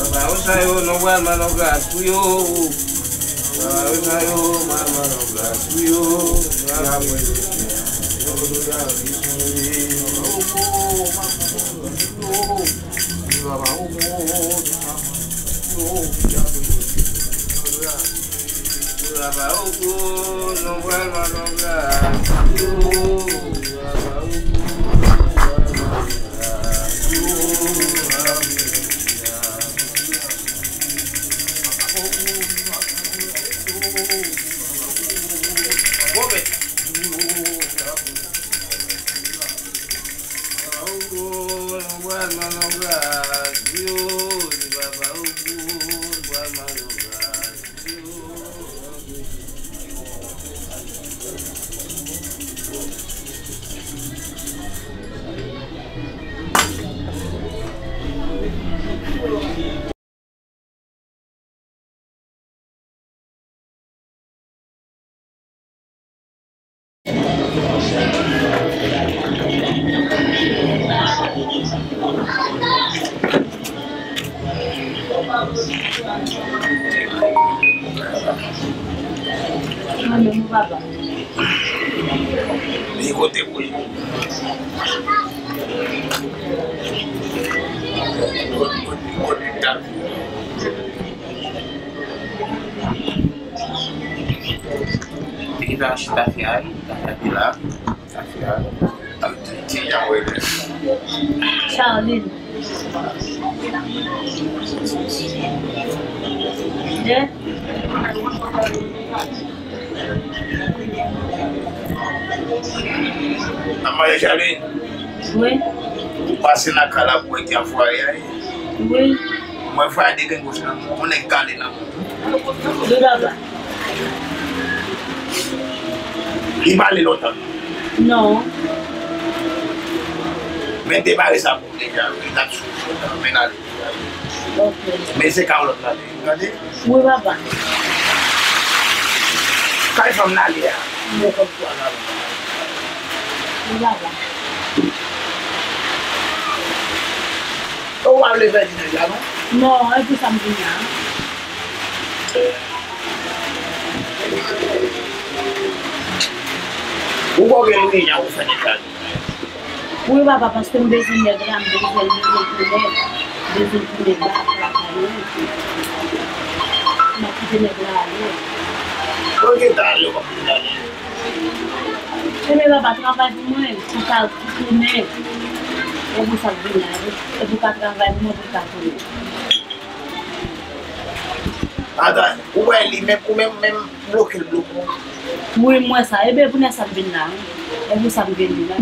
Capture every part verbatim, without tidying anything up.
Papa yo sa yo, nou pral mande gras pou yo. Papa yo sa yo, mande gras pou yo. Mwen menm, papa. Li kote pou li. Li ta chita fè a, li ta fè a, ta fè a. Ti, ti, jan wè li. Charline. Wi. Ap mache, Charline? Wi. Ou pase nan kay la pou wè ki jan fwaye a ye? Wi. Mwen fwaye a degrenn gòch nan men w, yon nèg kale nan men w. Wi, papa. Li pale lontan. Non. Men depare sa pou m deja, wi, l ap sou, men n ale. Ok. Men se kay lòt la li ye, tande? Wi, papa. Kay fanm nan li a. Mwen konn pwa la. Wi, papa. Ou pa vle fè dinè la, non? Non, e pou sa m vin la. Ou pa gen lwi, ya ou fè dinè la. Wi, papa, paske m bezwen nèg la, m bezwen l, bezwen pou nèg, bezwen pou nèg la, pou lakay mwen. M ap kite nèg la ale. Ou gentan ale, ou p ap kite l ale. Ebyen, papa, travay pou mwen, pou ka tounen. E pou sa k vin la, e pou ka travay pou mwen, pou ka tounen. Ata, ou wè li, menm, ou menm, menm bloke l, bloke l. Wi, m wè sa. Ebyen, pou nèg sa k vin la, wi. E pou sa k vin la.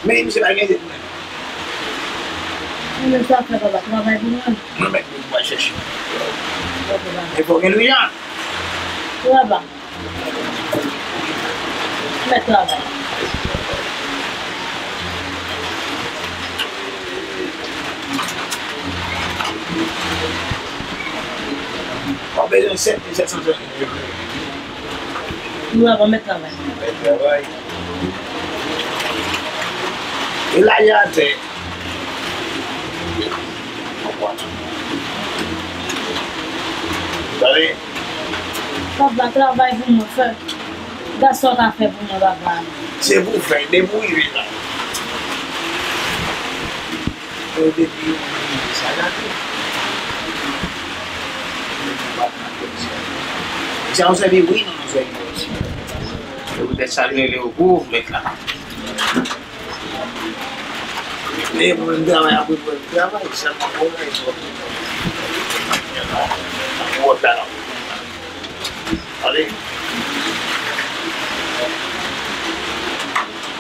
Men misye pa gen zye pou mwen. Mwen menm sa fè papa travay pou mwen. Mwen mèt pou mwen chèche. Ok, papa. E fò gen lwi an. Wi, papa. Mèt travay. Sèt mil sèt san sèt. Nou la pa mèt travay. Mèt travay. E la y atè. Tande? Papa, travay pou mwen, fè. Gad sa w ka fè pou mwen, papa. Se pou fè, depi w rive la. Yo depi yo sa gate. Sa yon sèvi wi, non, non, sèvi wi. Se poutèt sa l rele w pou w met la. E mwen menm travay apre mwen travay, sèlman pou mwen, pou mwen travay. Ale.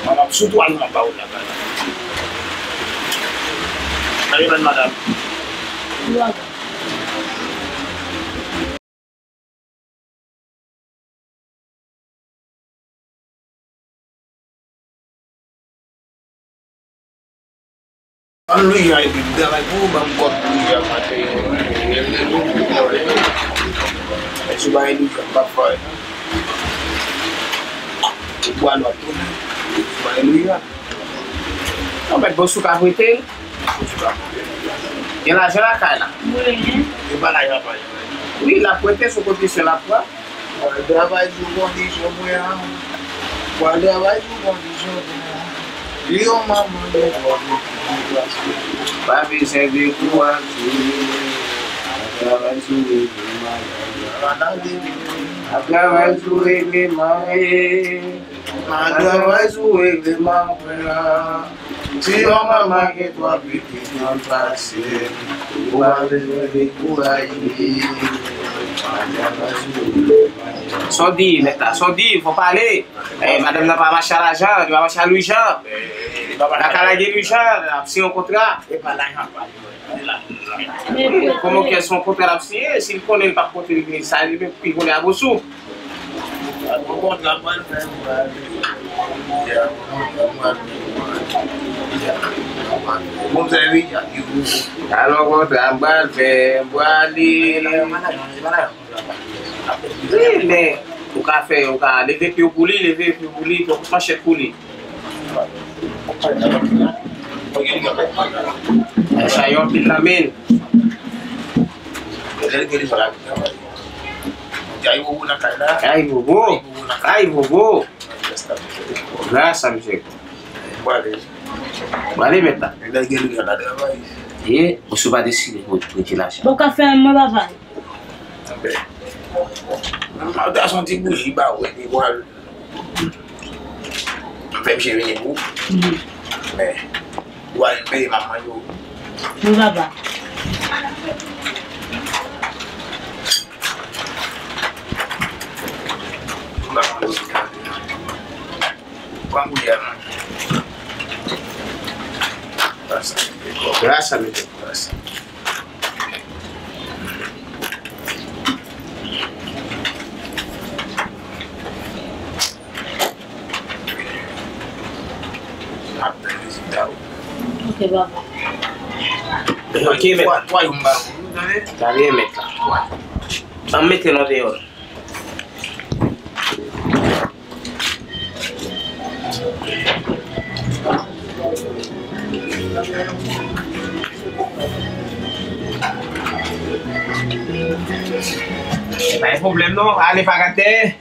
Madanm, sou twa nou ap ba w la, ba la. Ale, ban madanm. Ban m Louis Jean epi m travay pou ou, ban m kòb Louis Jean maten. Mèsi, ba Louis Jean, m p ap fè. Ou bwa lòt tou. Ba Louis Jean. Non, mèt Bosou ka prete l. Gen lajan lakay la. Wi. Gen pa lajan pa. Wi, l ap prete sou kote sèl ap pran. Mwen travay sou kondisyon mwen an. Mwen travay sou kondisyon mwen an. Yon manman gen twa pitit, pa bezwen dekouraje. Ap travay sou regleman. Ap travay sou regleman. Ap travay sou regleman mwen an. Si yon manman gen twa pitit, nan pase, ou pa bezwen dekouraje. Sa w di, mèt la, sa w di, fò pale. Eh, madanm nan pa mache a lajan, li pa mache a Louis Jean. L a ka lage Louis Jean, l ap siyen yon kontra. Kòman kè se yon kontra l ap siyen, si l konnen l p ap pote l vini, sa li menm pou l konnen a Bosou. Alò, kontra m pral fè, m pral li. Wi, men, ou ka fè, ou ka leve pye w pou li, leve pye w pou li, pran manchèt pou li. Sa yo anpil nan men. Ay, bobo. Ay, bobo. Ay, bobo. Gras a misye. Prale mèt la. Ye, ou sou pa deside pou prete lajan. Bon, ka fè mwen, papa. Mwen ta son ti bouji ba ou epi pral. M fè misye vini pou. Men, ou al peye manman yo. Wi, papa. Pran koulye a, non. Gras a Bondye. Gras a Bondye. Ap tann rezilta ou. Ok, papa. Ok, mèt. Twa, twa yo m ba ou, tande? Tande, mèt la. Twa. An mete nan deyò. Pa gen pwoblèm non, ale pa gate.